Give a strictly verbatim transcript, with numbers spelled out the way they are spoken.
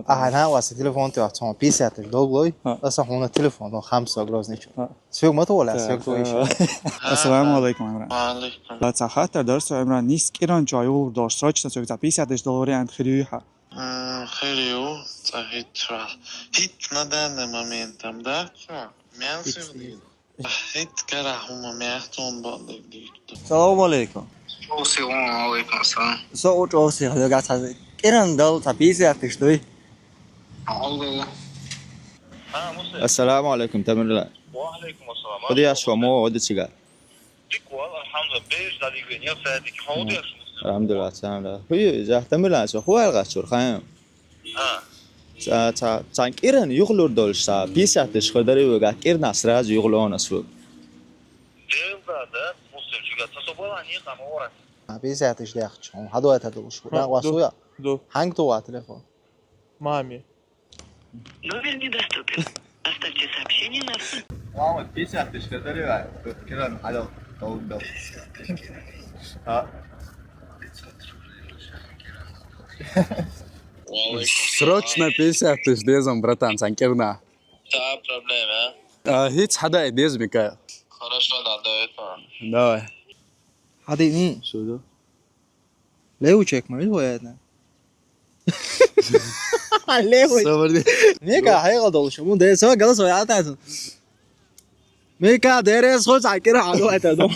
Ахьа васа телефон тӀе вац, хьуна пятьдесят тысяч доллар. Ха. Аса хьуна телефон, ну, хамса грозный чу. Ха. Сёг ма тола, сёг то ещё. Ассаламу алейкум, Имран. Ва алейкум. Ла ца хаттар дар со, Имран, нийса кӀиран чу югӀур долаш, срочно сёг ца пятьдесят тысяч доллар вариант хир юй хьа? М, хир ю, ца хӀитра. ХӀит на данный момент там, да? Ца, мян сир дийна. ХӀит кара хӀума мягтун бандик дийта. Салам алейкум. Чоси, ва алейкум ассалам. Со у чоси, хлёга ца кӀиран дал, ца пятьдесят тысяч дуй. Алло. А, Муса. Ассаламу алейкум, Тамерлан. Ва алейкум ассалам. Худияш ва мо, оди чига. Дик вал, алхамдулилла, беш далигве, не садик, худияш. Алхамдулилла, алхамдулилла. Хуй, за Тамерлан, со хуй алгачур, хайм. А. Ца, ца, цан кӀиран югӀлур долаш, ца пятьдесят тысяч хӀадари вега, кӀирна сразу югӀлонас вег. Делда, да, Муслим, чига, ца собала не там, ора. А, пятьдесят тысяч дяхчу, хьадуайта долаш, ха, да, васуя. Ду. Хьанг туа телефон? Маме. Номер недоступен. Оставьте сообщение на... Мама, пятьдесят тысяч хӀадари вай, кӀиран хьадал, дал, дал. А. Срочно пятьдесят тысяч дезам, братан, цан кӀирна. Да, проблема, а? А, хӀит хьадай дезам, Микаил. Хорошо, да, давай, давай. Давай. Хьадини. Что да? Левый чек, ма, видел я это? Левый. Собри. Мика, хьайгъа долаш, му дерес, голосовой атайсан. Мика, дерес, хоть акира, а, давай, это, да.